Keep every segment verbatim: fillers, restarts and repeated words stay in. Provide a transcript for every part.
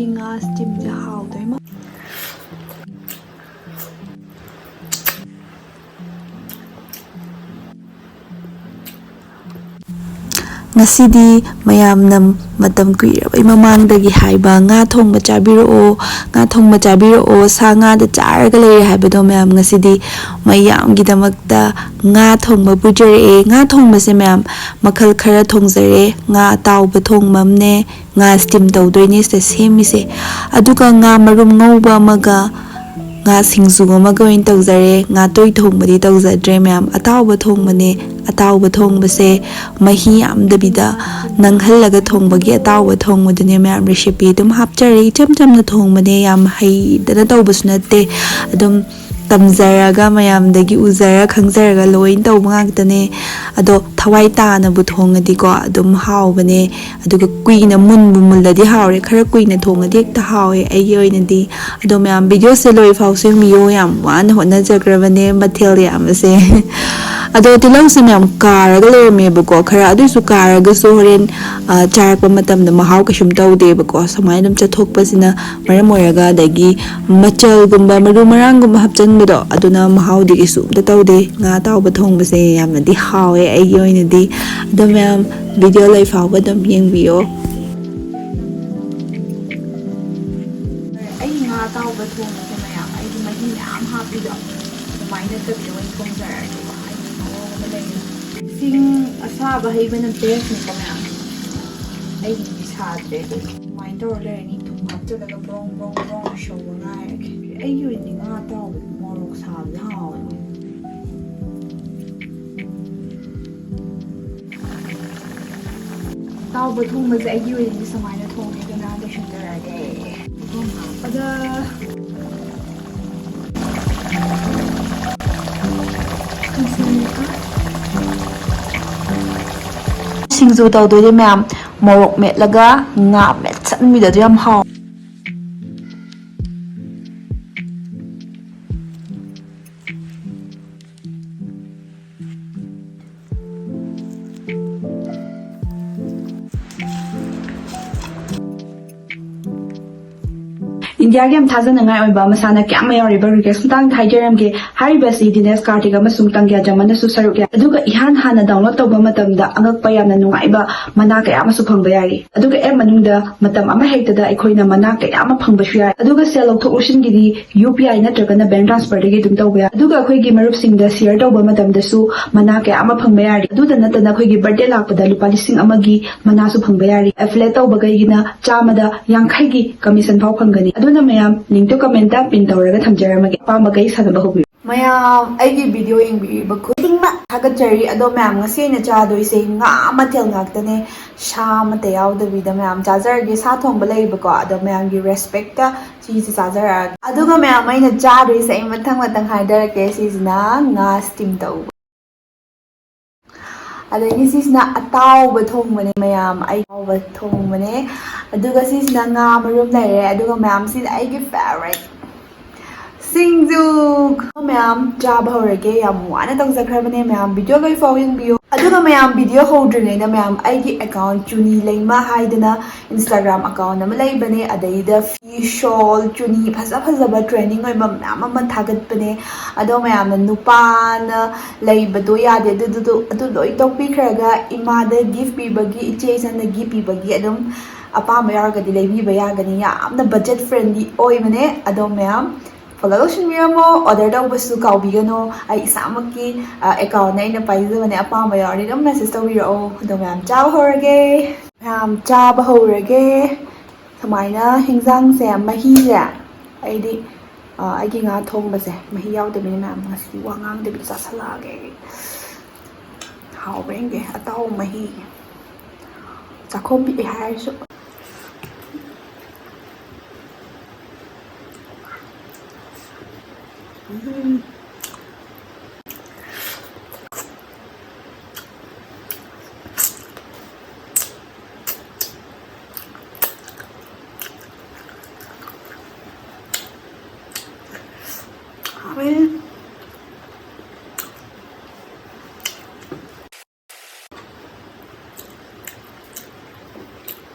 ꯉꯥ ꯁ꯭ꯇꯤꯝꯁꯦ ꯍꯥꯎꯗꯣꯏ ꯃꯥ- ꯉꯁꯤꯗꯤ ꯃꯌꯥꯝꯅ ꯃꯇꯝ ꯀꯨꯏꯔꯕꯩ ꯃꯃꯥꯡꯗꯒꯤ ꯍꯥꯏꯕ ꯉꯥ ꯊꯣꯡꯕ ꯆꯥꯕꯤꯔꯛꯑꯣ, ꯉꯥ ꯊꯣꯡꯕ ꯆꯥꯕꯤꯔꯛꯑꯣ, ꯁꯥ ꯉꯥꯗ ꯆꯥꯔꯒ ꯂꯩꯔꯦ ꯍꯥꯏꯕꯗꯣ ꯃꯌꯥꯝ, ꯉꯁꯤꯗꯤ ꯃꯌꯥꯝꯒꯤꯗꯃꯛꯇ ꯉꯥ ꯊꯣꯡꯕ ꯄꯨꯖꯔꯛꯑꯦ꯫ ꯉꯥ ꯊꯣꯡꯕꯁꯦ ꯃꯌꯥꯝ ꯃꯈꯜ ꯈꯔ ꯊꯣꯡꯖꯔꯦ꯫ ꯉꯥ ꯑꯇꯥꯎꯕ ꯊꯣꯡꯕ ꯑꯃꯅꯦ, ꯉꯥ ꯁ꯭ꯇꯤꯝ ꯇꯧꯗꯣꯏꯅꯦ ꯁꯤꯗ ꯁꯦꯝꯃꯤꯁꯦ꯫ ꯑꯗꯨꯒ ꯉꯥ ꯃꯔꯨꯝ ꯉꯧꯕ ꯑꯃꯒ ꯉꯥ ꯁꯤꯡꯖꯨ ꯑꯃꯒ ꯑꯣꯏꯅ ꯇꯧꯖꯔꯦ꯫ ꯉꯥꯇꯣꯏ ꯊꯣꯡꯕꯗꯤ ꯇꯧꯖꯗ꯭ꯔꯦ ꯃꯌꯥꯝ, ꯑꯇꯥꯎꯕ ꯊꯣꯡꯕꯅꯦ꯫ ꯑꯇꯥꯎꯕ ꯊꯣꯡꯕꯁꯦ ꯃꯍꯤ ꯌꯥꯝꯗꯕꯤꯗ ꯅꯪꯍꯜꯂꯒ ꯊꯣꯡꯕꯒꯤ ꯑꯇꯥꯎꯕ ꯊꯣꯡꯕꯗꯨꯅꯦ ꯃꯌꯥꯝ꯫ ꯔꯦꯁꯤꯄꯤ ꯑꯗꯨꯝ ꯍꯥꯞꯆꯔꯦ, ꯏꯆꯝ ꯆꯝꯅ ꯊꯣꯡꯕꯅꯦ, ꯌꯥꯝ ꯍꯩꯗꯅ ꯇꯧꯕꯁꯨ ꯅꯠꯇꯦ꯫ ꯑꯗꯨꯝ ꯇꯝꯖꯔꯒ ꯃꯌꯥꯝꯗꯒꯤ ꯎꯖꯔ ꯈꯪꯖꯔꯒ ꯂꯣꯏꯅ ꯇꯧꯕ ꯉꯥꯛꯇꯅꯦ꯫ ꯑꯗꯣ ꯊꯋꯥꯏ ꯇꯥꯅꯕꯨ ꯊꯣꯡꯉꯗꯤꯀꯣ ꯑꯗꯨꯝ ꯍꯥꯎꯕꯅꯦ꯫ ꯑꯗꯨꯒ ꯀꯨꯏꯅ ꯃꯨꯟꯕꯨ ꯃꯨꯜꯂꯗꯤ ꯍꯥꯎꯔꯦ꯫ ꯈꯔ ꯀꯨꯏꯅ ꯊꯣꯡꯉꯗꯤ ꯍꯦꯛꯇ ꯍꯥꯎꯋꯦ ꯑꯩꯒꯤ ꯑꯣꯏꯅꯗꯤ꯫ ꯑꯗꯣ ꯃꯌꯥꯝ ꯚꯤꯗꯤꯑꯣꯁꯦ ꯂꯣꯏꯐꯥꯎ ꯁꯦꯝꯕꯤꯌꯣ꯫ ꯌꯥꯝ ꯋꯥꯅ ꯍꯣꯠꯅꯖꯈ꯭ꯔꯕꯅꯦ ꯃꯊꯦꯜ ꯌꯥꯝꯕꯁꯦ꯫ ꯑꯗꯣ ꯇꯤꯜꯍꯧꯁꯦ ꯃꯌꯥꯝ ꯀꯥꯔꯒ ꯂꯩꯔꯝꯃꯦꯕꯀꯣ꯫ ꯈꯔ ꯑꯗꯨꯏꯁꯨ ꯀꯥꯔꯒꯁꯨ ꯍꯣꯔꯦꯟ, ꯑ, ꯆꯥꯔꯛꯄ ꯃꯇꯝꯗ ꯃꯍꯥꯎ ꯀꯩꯁꯨꯝ ꯇꯧꯗꯦꯕꯀꯣ꯫ ꯁꯨꯃꯥꯏꯅ ꯑꯗꯨꯝ ꯆꯠꯊꯣꯛꯄꯁꯤꯅ ꯃꯔꯝ ꯑꯣꯏꯔꯒ, ꯑꯗꯒꯤ ꯃꯆꯜꯒꯨꯝꯕ ꯃꯔꯨ ꯃꯔꯥꯡꯒꯨꯝꯕ ꯍꯥꯞꯆꯤꯟꯕꯗꯣ ꯑꯗꯨꯅ ꯃꯍꯥꯎꯗꯤ ꯀꯩꯁꯨ ꯑꯝꯇ ꯇꯧꯗꯦ꯫ ꯉꯥ ꯑꯇꯥꯎꯕ ꯊꯣꯡꯕꯁꯦ ꯌꯥꯝꯅꯗꯤ ꯍꯥꯎꯋꯦ ꯑꯩꯒꯤ ꯑꯣꯏꯅꯗꯤ꯫ ꯑꯗꯣ ꯃꯌꯥꯝ ꯚꯤꯗꯤꯑꯣ ꯂꯣꯏ ꯐꯥꯎꯕ ꯑꯗꯨꯝ ꯌꯦꯡꯕꯤꯌꯣ꯫ ꯑꯩ ꯉꯥ ꯑꯇꯥꯎꯕ ꯊꯣꯡꯕꯁꯦ ꯃꯌꯥꯝ ꯑꯩꯗꯤ ꯃꯍꯤ ꯃꯌꯥꯝ ꯍꯥꯞꯄꯤꯗꯣ ꯑꯗꯨꯃꯥꯏꯅ ꯅꯠꯇꯕꯤꯗ ꯑꯣꯏꯅ ꯊꯣꯡꯖꯔꯛꯑꯒꯦꯀꯣ꯫ ꯑꯩꯒꯤ ꯃꯑꯣꯡ ꯑꯃ ꯂꯩꯌꯦ꯫ ꯏꯁꯤꯡ ꯑꯁꯥꯕ ꯍꯩꯕꯅ ꯕꯦꯁꯅꯤꯀꯣ ꯃꯌꯥꯝ꯫ ꯑꯩꯒꯤꯗꯤ ꯁꯥꯗ꯭ꯔꯦ ꯑꯗꯨ ꯑꯗꯨꯃꯥꯏꯅ ꯇꯧꯔ ꯂꯩꯔꯅꯤ꯫ ꯊꯨꯝ ꯍꯥꯞꯆꯤꯜꯂꯒ ꯕ꯭ꯔꯣꯡ ꯕ꯭ꯔꯣꯡ ꯕ꯭ꯔꯣꯡ ꯁꯧꯕ ꯉꯥꯏꯔꯒꯦ꯫ ꯑꯩꯒꯤ ꯑꯣꯏꯅꯗꯤ ꯉꯥ ꯑꯇꯥꯎꯕꯗꯤ ꯃꯣꯔꯣꯛ ꯁꯥꯕꯅ ꯍꯥꯎꯋꯦ꯫ ꯑꯇꯥꯎꯕ ꯊꯣꯡꯕꯁꯦ ꯑꯩꯒꯤ ꯑꯣꯏꯅꯗꯤ ꯁꯨꯃꯥꯏꯅ ꯊꯣꯡꯉꯦ, ꯑꯗꯨꯅ ꯂꯣꯏꯁꯤꯟꯖꯔꯒꯦ꯫ ꯊꯨꯝ ꯍꯥꯞꯄꯒ ꯁꯤꯡꯖꯨ ꯇꯧꯗꯣꯏꯅꯦ ꯃꯌꯥꯝ꯫ ꯃꯣꯔꯣꯛ ꯃꯦꯠꯂꯒ ꯉꯥ ꯃꯦꯠꯁꯟꯕꯤꯗꯣ ꯑꯗꯨ ꯌꯥꯝ ꯍꯥꯎ꯫ ꯏꯟꯗꯤꯌꯥꯒꯤ ꯌꯥꯝ ꯊꯥꯖꯅꯉꯥꯏ ꯑꯣꯏꯕ ꯃꯁꯥꯟꯅ ꯀꯌꯥ ꯑꯃ ꯌꯥꯎꯔꯤꯕ ꯔꯤꯀꯦꯁ ꯃꯇꯥꯡꯗ ꯍꯥꯏꯖꯔꯝꯒꯦ꯫ ꯍꯥꯏꯔꯤꯕꯁꯤ ꯗꯤꯅꯦꯁ ꯀꯥꯔꯇꯤꯛ ꯑꯃꯁꯨꯡ ꯇꯪꯒ꯭ꯌꯥ ꯖꯃꯟꯅꯁꯨ ꯁꯔꯨꯛ ꯌꯥꯏ꯫ ꯑꯗꯨꯒ ꯏꯍꯥꯟ ꯍꯥꯟꯅ ꯗꯥꯎꯟꯂꯣꯗ ꯇꯧꯕ ꯃꯇꯝꯗ ꯑꯉꯛꯄ ꯌꯥꯝꯅ ꯅꯨꯡꯉꯥꯏꯕ ꯃꯅꯥ ꯀꯌꯥ ꯑꯃꯁꯨ ꯐꯪꯕ ꯌꯥꯔꯤ꯫ ꯑꯗꯨꯒ ꯑꯦꯞ ꯃꯅꯨꯡꯗ ꯃꯇꯝ ꯑꯃ ꯍꯦꯛꯇꯗ ꯑꯩꯈꯣꯏꯅ ꯃꯅꯥ ꯀꯌꯥ ꯑꯃ ꯐꯪꯕꯁꯨ ꯌꯥꯏ꯫ ꯑꯗꯨꯒ ꯁꯦꯜ ꯂꯧꯊꯣꯛ ꯂꯧꯁꯤꯟꯒꯤꯗꯤ ꯌꯨ ꯄꯤ ꯑꯥꯏ ꯅꯠꯇ꯭ꯔꯒꯅ ꯕꯦꯡꯛ ꯇ꯭ꯔꯥꯟꯁꯐꯔꯗꯒꯤ ꯑꯗꯨꯝ ꯇꯧꯕ ꯌꯥꯏ꯫ ꯑꯗꯨꯒ ꯑꯩꯈꯣꯏꯒꯤ ꯃꯔꯨꯞꯁꯤꯡꯗ ꯁꯤꯌꯔ ꯇꯧꯕ ꯃꯇꯝꯗꯁꯨ ꯃꯅꯥ ꯀꯌꯥ ꯑꯃ ꯐꯪꯕ ꯌꯥꯔꯤ꯫ ꯑꯗꯨꯗ ꯅꯠꯇꯅ ꯑꯩꯈꯣꯏꯒꯤ ꯕꯔꯊꯗꯦ ꯂꯥꯛꯄꯗ ꯂꯨꯄꯥ ꯂꯤꯁꯤꯡ ꯑꯃꯒꯤ ꯃꯅꯥꯁꯨ ꯐꯪꯕ ꯌꯥꯔꯤ꯫ ꯑꯦꯐꯤꯂꯦꯠ ꯇꯧꯕꯈꯩꯒꯤꯅ ꯆꯥꯝꯃꯗ ꯌꯥꯡꯈꯩꯒꯤ ꯀꯃꯤꯁꯟ ꯐꯥꯎ ꯐꯪꯒꯅꯤ꯫ ꯑꯗꯨꯅ ꯃꯌꯥꯝ, ꯂꯤꯡꯛꯇꯣ ꯀꯃꯦꯟꯇ ꯄꯤꯟ ꯇꯧꯔꯒ ꯊꯝꯖꯔꯝꯃꯒꯦ, ꯑꯄꯥꯝꯕꯈꯩ ꯁꯥꯟꯅꯕ ꯍꯧꯕꯤꯌꯨ꯫ ꯃꯌꯥꯝ, ꯑꯩꯒꯤ ꯚꯤꯗꯤꯑꯣ ꯌꯦꯡꯕꯤꯔꯤꯕ ꯈꯨꯗꯤꯡꯃꯛ ꯊꯥꯒꯠꯆꯔꯤ꯫ ꯑꯗꯣ ꯃꯌꯥꯝ, ꯉꯁꯤ ꯑꯩꯅ ꯆꯥꯗꯣꯏꯁꯦ ꯉꯥ ꯃꯊꯦꯜ ꯉꯥꯛꯇꯅꯦ, ꯁꯥ ꯑꯃꯠꯇ ꯌꯥꯎꯗꯕꯤꯗ ꯃꯌꯥꯝ ꯆꯥꯖꯔꯒꯦ꯫ ꯁꯥ ꯊꯣꯡꯕ ꯂꯩꯌꯦꯕꯀꯣ, ꯑꯗꯣ ꯃꯌꯥꯝꯒꯤ ꯔꯦꯁꯄꯦꯛꯇ ꯁꯤꯁꯦ ꯆꯥꯖꯔꯛꯑꯒꯦ꯫ ꯑꯗꯨꯒ ꯃꯌꯥꯝ, ꯑꯩꯅ ꯆꯥꯗꯣꯏꯁꯦ ꯑꯩ ꯃꯊꯪ ꯃꯊꯪ ꯍꯥꯏꯗꯔꯛꯀꯦ꯫ ꯁꯤꯁꯤꯅ ꯉꯥ ꯁ꯭ꯇꯤꯝ ꯇꯧꯕ, ꯑꯗꯒꯤ ꯁꯤꯁꯤꯅ ꯑꯇꯥꯎꯕ ꯊꯣꯡꯕꯅꯦ ꯃꯌꯥꯝ, ꯑꯩ ꯑꯇꯥꯎꯕ ꯊꯣꯡꯕꯅꯦ꯫ ꯑꯗꯨꯒ ꯁꯤꯁꯤꯅ ꯉꯥ ꯃꯔꯨꯝ ꯂꯩꯔꯦ꯫ ꯑꯗꯨꯒ ꯃꯌꯥꯝꯁꯤꯗ ꯑꯩꯒꯤ ꯐꯦꯚꯔꯥꯏꯠ ꯁꯤꯡꯖꯨ꯫ ꯃꯌꯥꯝ, ꯆꯥꯕ ꯍꯧꯔꯒꯦ꯫ ꯌꯥꯝ ꯋꯥꯅ ꯇꯧꯖꯈ꯭ꯔꯕꯅꯦ ꯃꯌꯥꯝ, ꯚꯤꯗꯤꯑꯣ ꯂꯣꯏꯐꯥꯎ ꯌꯦꯡꯕꯤꯌꯨ꯫ ꯑꯗꯨꯒ ꯃꯌꯥꯝ, ꯚꯤꯗꯤꯑꯣ ꯍꯧꯗ꯭ꯔꯤꯉꯩꯗ ꯃꯌꯥꯝ, ꯑꯩꯒꯤ ꯑꯦꯀꯥꯎꯟ ꯆꯨꯅꯤ ꯂꯩꯃ ꯍꯥꯏꯗꯅ ꯏꯟꯁꯇꯥꯒ꯭ꯔꯥꯝ ꯑꯦꯀꯥꯎꯟ ꯑꯃ ꯂꯩꯕꯅꯦ꯫ ꯑꯗꯩꯗ ꯐꯤ, ꯁꯣꯜ, ꯆꯨꯅꯤ ꯐꯖ ꯐꯖꯕ ꯇ꯭ꯔꯦꯟꯗꯤꯡ ꯑꯣꯏꯕ ꯃꯌꯥꯝ ꯑꯃ ꯊꯥꯒꯠꯄꯅꯦ꯫ ꯑꯗꯣ ꯃꯌꯥꯝꯅ ꯅꯨꯄꯥꯅ ꯂꯩꯕꯗꯣ ꯌꯥꯗꯦ, ꯑꯗꯨꯗꯨꯗꯣ, ꯑꯗꯨ ꯂꯣꯏ ꯇꯣꯛꯄꯤꯈ꯭ꯔꯒ ꯏꯃꯥꯗ ꯒꯤꯐ ꯄꯤꯕꯒꯤ, ꯏꯆꯦ ꯏꯆꯟꯗ ꯒꯤꯐ ꯄꯤꯕꯒꯤ ꯑꯗꯨꯝ ꯑꯄꯥꯝꯕ ꯌꯥꯎꯔꯒꯗꯤ ꯂꯩꯕꯤꯕ ꯌꯥꯒꯅꯤ꯫ ꯌꯥꯝꯅ ꯕꯖꯦꯠ ꯐ꯭ꯔꯦꯟꯂꯤ ꯑꯣꯏꯕꯅꯦ꯫ ꯑꯗꯣ ꯃꯌꯥꯝ, ꯐꯣꯂꯣ ꯇꯧꯁꯤꯟꯕꯤꯔꯝꯃꯣ꯫ ꯑꯣꯔꯗꯔ ꯇꯧꯕꯁꯨ ꯀꯥꯎꯕꯤꯒꯅꯣ꯫ ꯑꯩ ꯏꯁꯥꯃꯛꯀꯤ, ꯑ, ꯑꯦꯀꯥꯎꯟꯅꯦ ꯑꯩꯅ ꯄꯥꯏꯖꯕꯅꯦ꯫ ꯑꯄꯥꯝꯕ ꯌꯥꯎꯔꯗꯤ ꯑꯗꯨꯝ ꯃꯦꯁꯦꯖ ꯇꯧꯕꯤꯔꯛꯑꯣ꯫ ꯑꯗꯣ ꯃꯌꯥꯝ, ꯆꯥꯕ ꯍꯧꯔꯒꯦ꯫ ꯃꯌꯥꯝ, ꯆꯥꯕ ꯍꯧꯔꯒꯦ꯫ ꯁꯨꯃꯥꯏꯅ ꯍꯤꯟꯖꯥꯡꯁꯦ, ꯃꯍꯤꯁꯦ, ꯑꯩꯗꯤ, ꯑ, ꯑꯩꯒꯤ ꯉꯥ ꯊꯣꯡꯕꯁꯦ ꯃꯍꯤ ꯌꯥꯎꯗꯕꯤꯅ ꯃꯌꯥꯝ ꯉꯁꯤꯗꯤ ꯋꯥ ꯉꯥꯡꯗꯕꯤꯗ ꯆꯥꯁꯤꯜꯂꯛꯑꯒꯦ ꯑꯩ꯫ ꯍꯥꯎꯕ꯭ꯔꯥ ꯌꯦꯡꯒꯦ꯫ ꯑꯇꯥꯎ ꯃꯍꯤ꯫ ꯆꯥꯛꯈꯣꯝ ꯄꯤꯛꯑꯦ ꯍꯥꯏꯔꯁꯨ꯫ ꯎꯝ꯫ ꯍꯥꯎꯋꯦ꯫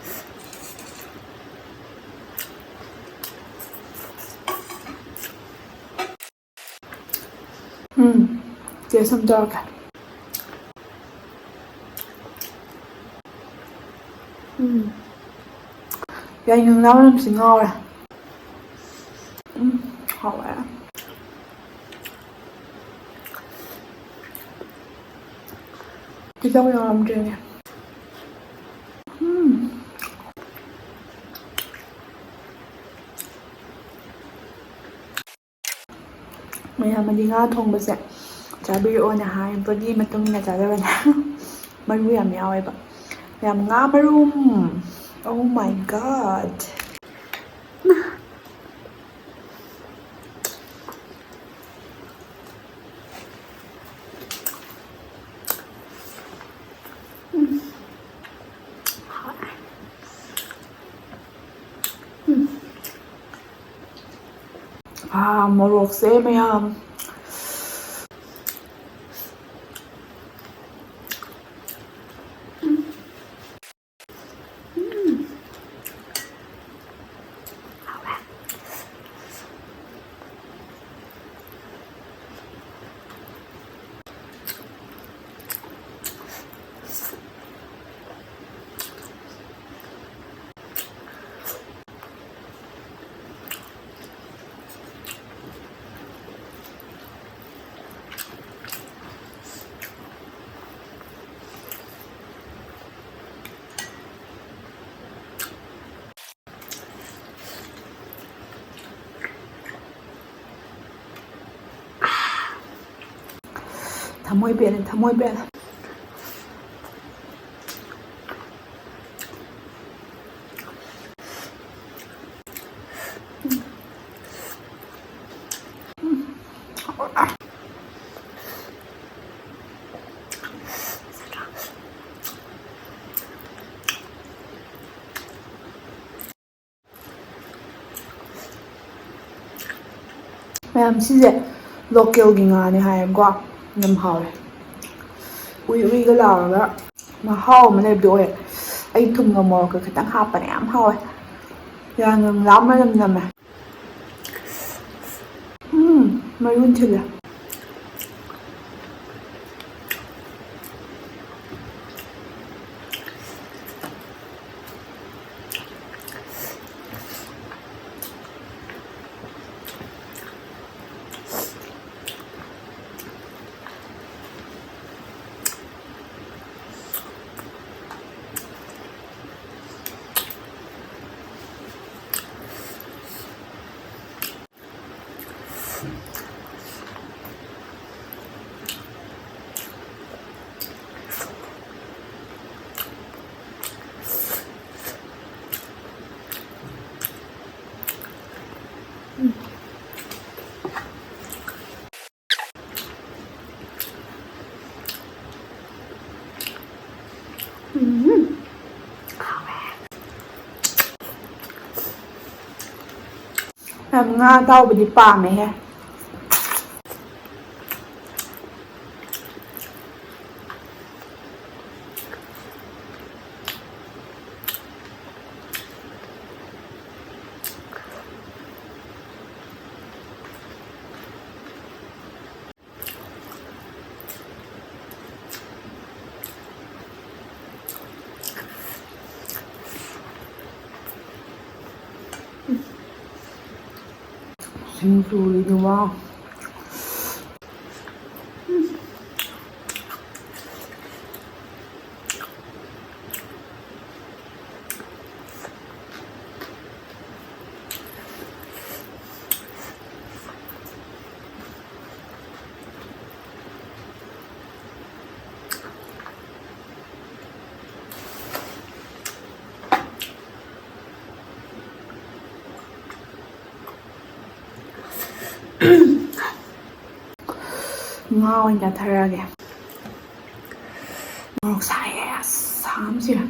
ꯎꯝ, ꯇꯦꯁ ꯑꯃ ꯇꯧꯔꯛꯀꯦ꯫ ꯎꯝ, ꯌꯥꯏꯉꯪꯂꯥ ꯃꯅꯝꯁꯤ ꯉꯥꯎꯔꯦ꯫ ꯎꯝ, ꯍꯥꯎꯋꯦ꯫ ꯇꯤꯜꯍꯧ ꯌꯥꯎꯔꯝꯗ꯭ꯔꯦꯅꯦ꯫ ꯎꯝ꯫ ꯃꯌꯥꯝꯅꯗꯤ ꯉꯥ ꯊꯣꯡꯕꯁꯦ ꯆꯥꯕꯤꯔꯛꯑꯣꯅ ꯍꯥꯏꯕꯒꯤ ꯃꯇꯨꯡ ꯏꯟꯅ ꯆꯥꯖꯕꯅꯦ꯫ ꯃꯔꯨ ꯌꯥꯝ ꯌꯥꯎꯋꯦꯕ꯫ ꯌꯥꯝ ꯉꯥ ꯃꯔꯨꯝ꯫ Oh my God꯫ ꯎꯝ꯫ ꯎꯝ꯫ ꯑꯥ, ꯃꯣꯔꯣꯛꯁꯦ ꯃꯌꯥꯝ꯫ ꯎꯝ꯫ ꯎꯝ꯫ ꯍꯥꯎꯋꯦ꯫ ꯊꯃꯣꯏ ꯄꯦꯜꯂꯦ, ꯊꯃꯣꯏ ꯄꯦꯜꯂꯦ꯫ ꯃꯌꯥꯝ, ꯁꯤꯁꯦ ꯂꯣꯀꯦꯜꯒꯤ ꯉꯥꯅꯦ ꯍꯥꯏꯌꯦꯕꯀꯣ꯫ ꯌꯥꯝ ꯍꯥꯎꯋꯦ꯫ ꯎꯏ ꯎꯏꯒ ꯂꯥꯎꯔꯒ ꯃꯍꯥꯎ ꯑꯃ ꯂꯩꯕꯗꯣ ꯑꯣꯏꯌꯦ꯫ ꯑꯩ ꯊꯨꯝꯒ ꯃꯣꯔꯣꯛꯀ ꯈꯤꯇꯪ ꯍꯥꯞꯄꯅꯦ, ꯌꯥꯝ ꯍꯥꯎꯋꯦ꯫ ꯌꯥꯝ ꯌꯥꯝ ꯂꯥꯝꯃ ꯌꯥꯝ ꯅꯝꯃꯦ꯫ ꯎꯝ, ꯃꯩ ꯃꯨꯠꯈꯤꯗ꯭ꯔꯦ꯫ ꯌꯥꯝ ꯉꯥ ꯑꯇꯥꯎꯕꯗꯤ ꯄꯥꯝꯃꯦꯍꯦ꯫ ꯁꯤꯡꯖꯨꯒꯤꯗꯤ ꯋꯥ꯫ ꯉꯥ ꯑꯣꯏꯅ ꯆꯥꯊꯔꯛꯑꯒꯦ꯫ ꯃꯣꯔꯣꯛ ꯁꯥꯏꯌꯦ, ꯑꯁ, ꯁꯥꯕꯁꯤꯔꯦ꯫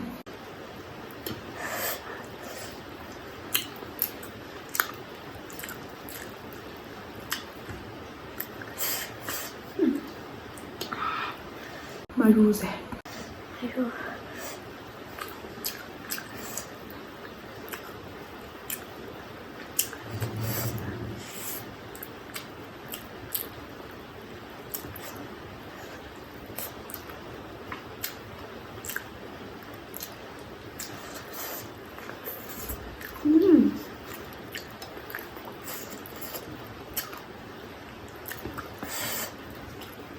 ꯃꯔꯨꯁꯦ꯫ ꯎꯝ꯫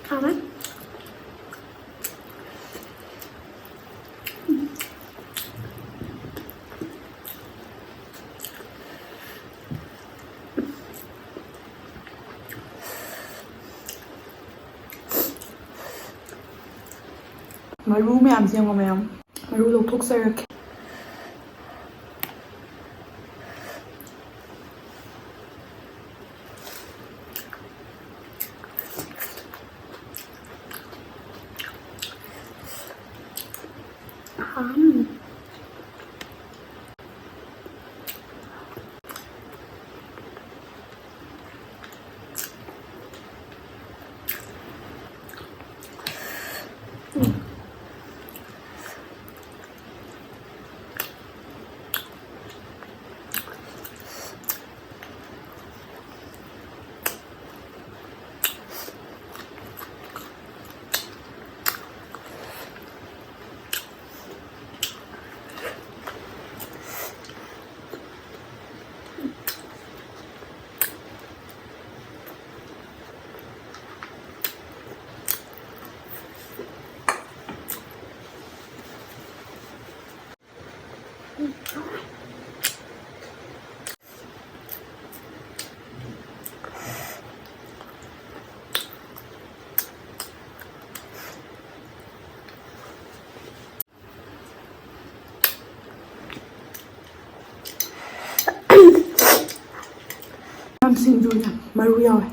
ꯍꯥꯎꯋꯦ꯫ ꯃꯔꯨ ꯃꯌꯥꯝꯁꯦ ꯌꯦꯡꯉꯣ ꯃꯌꯥꯝ꯫ ꯃꯔꯨ ꯂꯧꯊꯣꯛꯆꯔꯛꯀꯦ꯫ ꯎꯝ꯫ ꯌꯥꯝ ꯁꯤꯡꯖꯨꯅꯦ, ꯃꯔꯨ ꯌꯥꯎꯋꯦ꯫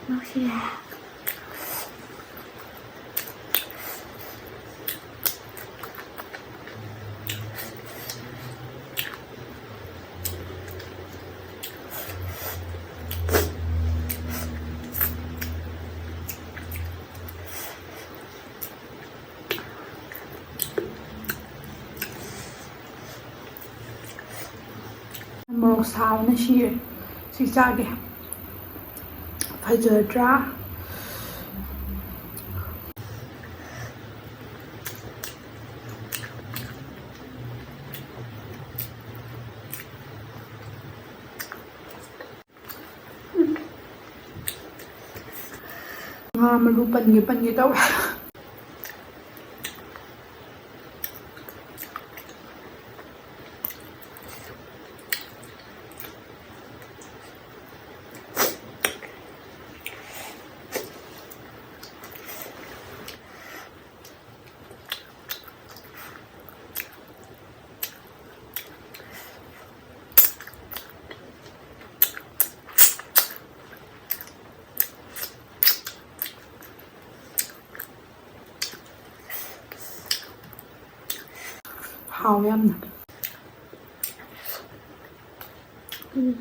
ꯅꯨꯡꯁꯤꯌꯦ꯫ ꯃꯣꯔꯣꯛ ꯁꯥꯕꯅ ꯁꯤꯔꯦ꯫ ꯁꯤ ꯆꯥꯒꯦ꯫ ꯐꯖꯗ꯭ꯔꯥ? ꯉꯥ ꯃꯔꯨ ꯄꯟꯒꯦ ꯄꯟꯒꯦ ꯇꯧꯋꯦ꯫ ꯍꯥꯎꯋꯦ ꯌꯥꯝꯅ꯫ ꯎꯝ꯫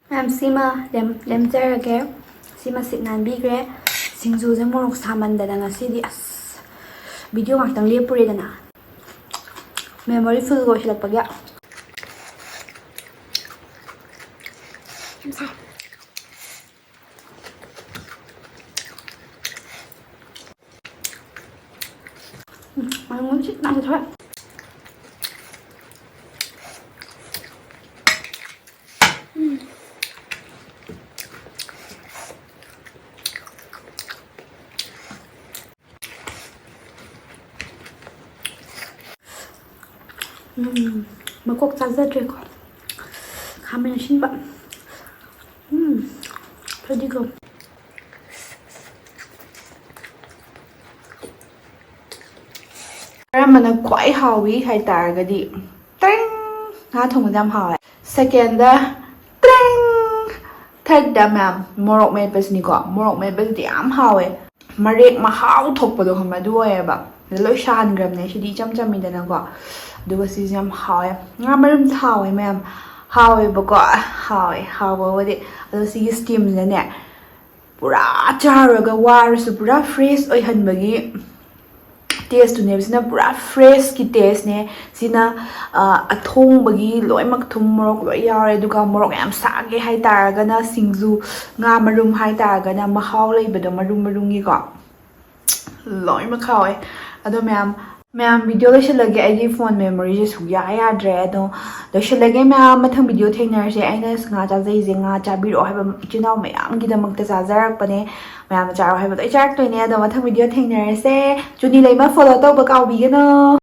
ꯃꯌꯥꯝ, ꯁꯤꯃ ꯂꯦꯝ-, ꯂꯦꯝꯖꯔꯒꯦ꯫ ꯁꯤꯃ ꯁꯤꯠ ꯅꯥꯟꯕꯤꯈ꯭ꯔꯦ꯫ ꯁꯤꯡꯖꯨꯁꯦ ꯃꯣꯔꯣꯛ ꯁꯥꯃꯟꯗꯅ ꯉꯁꯤꯗꯤ ꯑꯁ video ꯉꯥꯛꯇꯪ ꯂꯦꯞꯄꯨꯔꯦꯗꯅ꯫ Memory full ꯑꯣꯏꯁꯤꯜꯂꯛꯄꯒꯤ꯫ ꯌꯥꯝ ꯁꯥꯏ꯫ ꯎꯝ, ꯃꯅꯝ ꯅꯨꯡꯁꯤꯠ ꯅꯥꯟꯊꯣꯛꯑꯦ꯫ ꯎꯝ꯫ ꯎꯝ, ꯃꯀꯣꯛ ꯆꯥꯖꯗ꯭ꯔꯦꯀꯣ꯫ ꯈꯥꯃꯦꯟ ꯑꯁꯤꯟꯕ꯫ ꯎꯝ, ꯐꯗꯤꯒꯣꯝ꯫ ꯀꯔꯝꯕꯅ ꯈ꯭ꯋꯥꯏ ꯍꯥꯎꯏ ꯍꯥꯏꯇꯥꯔꯒꯗꯤ, ꯇ꯭ꯔꯦꯡ! ꯉꯥ ꯊꯣꯡꯕꯁꯦ ꯌꯥꯝ ꯍꯥꯎꯋꯦ꯫ Second ꯗ ꯇ꯭ꯔꯦꯡ! Third ꯗ ꯃꯌꯥꯝ, ꯃꯣꯔꯣꯛ ꯃꯦꯠꯄꯁꯤꯅꯤꯀꯣ꯫ ꯃꯣꯔꯣꯛ ꯃꯦꯠꯄꯁꯤꯗꯤ ꯌꯥꯝ ꯍꯥꯎꯋꯦ꯫ ꯃꯔꯦꯛ ꯃꯍꯥꯎ ꯊꯣꯛꯄꯗꯣ ꯈꯪꯕ꯭ꯔꯥ? ꯑꯗꯨ ꯑꯣꯏꯌꯦꯕ꯫ ꯑꯗ ꯂꯣꯏ ꯁꯥꯍꯟꯈ꯭ꯔꯕꯅꯦ꯫ ꯁꯤꯗꯤ ꯏꯆꯝ ꯆꯝꯃꯤꯗꯅꯀꯣ꯫ ꯑꯗꯨꯒ ꯁꯤꯁꯦ ꯌꯥꯝ ꯍꯥꯎꯋꯦ꯫ ꯉꯥ ꯃꯔꯨꯝꯁꯦ ꯍꯥꯎꯋꯦ ꯃꯌꯥꯝ꯫ ꯍꯥꯎꯋꯦꯕꯀꯣ꯫ ꯍꯥꯎꯋꯦ꯫ ꯍꯥꯎꯕꯕꯨꯗꯤ꯫ ꯑꯗꯣ ꯁꯤꯒꯤ steamꯁꯤꯅꯅꯦ, ꯄꯨꯔꯥ ꯆꯥꯔꯨꯔꯒ ꯋꯥꯔꯁꯨ ꯄꯨꯔꯥ fresh ꯑꯣꯏꯍꯟꯕꯒꯤ tasteꯇꯨꯅꯦꯕ꯫ ꯁꯤꯅ ꯄꯨꯔꯥ freshꯀꯤ tasteꯅꯦ꯫ ꯁꯤꯅ, ꯑ, ꯑꯊꯣꯡꯕꯒꯤ ꯂꯣꯏꯅꯃꯛ ꯊꯨꯝ ꯃꯣꯔꯣꯛ ꯂꯣꯏ ꯌꯥꯎꯔꯦ꯫ ꯑꯗꯨꯒ ꯃꯣꯔꯣꯛ ꯌꯥꯝ ꯁꯥꯒꯦ ꯍꯥꯏꯇꯥꯔꯒꯅ ꯁꯤꯡꯖꯨ, ꯉꯥ ꯃꯔꯨꯝ ꯍꯥꯏꯇꯥꯔꯒꯅ ꯃꯍꯥꯎ ꯂꯩꯕꯗꯣ ꯃꯔꯨꯝ ꯃꯔꯨꯝꯒꯤꯀꯣ꯫ ꯂꯣꯏꯅꯃꯛ ꯍꯥꯎꯋꯦ꯫ ꯑꯗꯣ ꯃꯌꯥꯝ, ꯃꯌꯥꯝ, video ꯂꯣꯏꯁꯤꯜꯂꯒꯦ꯫ ꯑꯩꯒꯤ phone memoryꯁꯦ ꯁꯨꯛꯌꯥ ꯌꯥꯗ꯭ꯔꯦ꯫ ꯑꯗꯣ ꯂꯣꯏꯁꯤꯜꯂꯒꯦ ꯃꯌꯥꯝ꯫ ꯃꯊꯪ video ꯊꯦꯡꯅꯔꯁꯦ꯫ ꯑꯩꯅ ꯉꯥ ꯆꯥꯖꯩꯁꯦ, ꯉꯥ ꯆꯥꯕꯤꯔꯛꯑꯣ ꯍꯥꯏꯕ ꯏꯆꯤꯟ ꯏꯅꯥꯎ ꯃꯌꯥꯝꯒꯤꯗꯃꯛꯇ ꯆꯥꯖꯔꯛꯄꯅꯦ꯫ ꯃꯌꯥꯝꯅ ꯆꯥꯔꯣ ꯍꯥꯏꯕꯗꯣ ꯑꯩ ꯆꯥꯔꯛꯇꯣꯏꯅꯦ꯫ ꯑꯗꯣ ꯃꯊꯪ video ꯊꯦꯡꯅꯔꯁꯦ꯫ ꯆꯨꯅꯤ ꯂꯩꯃ follow ꯇꯧꯕ ꯀꯥꯎꯕꯤꯒꯅꯣ꯫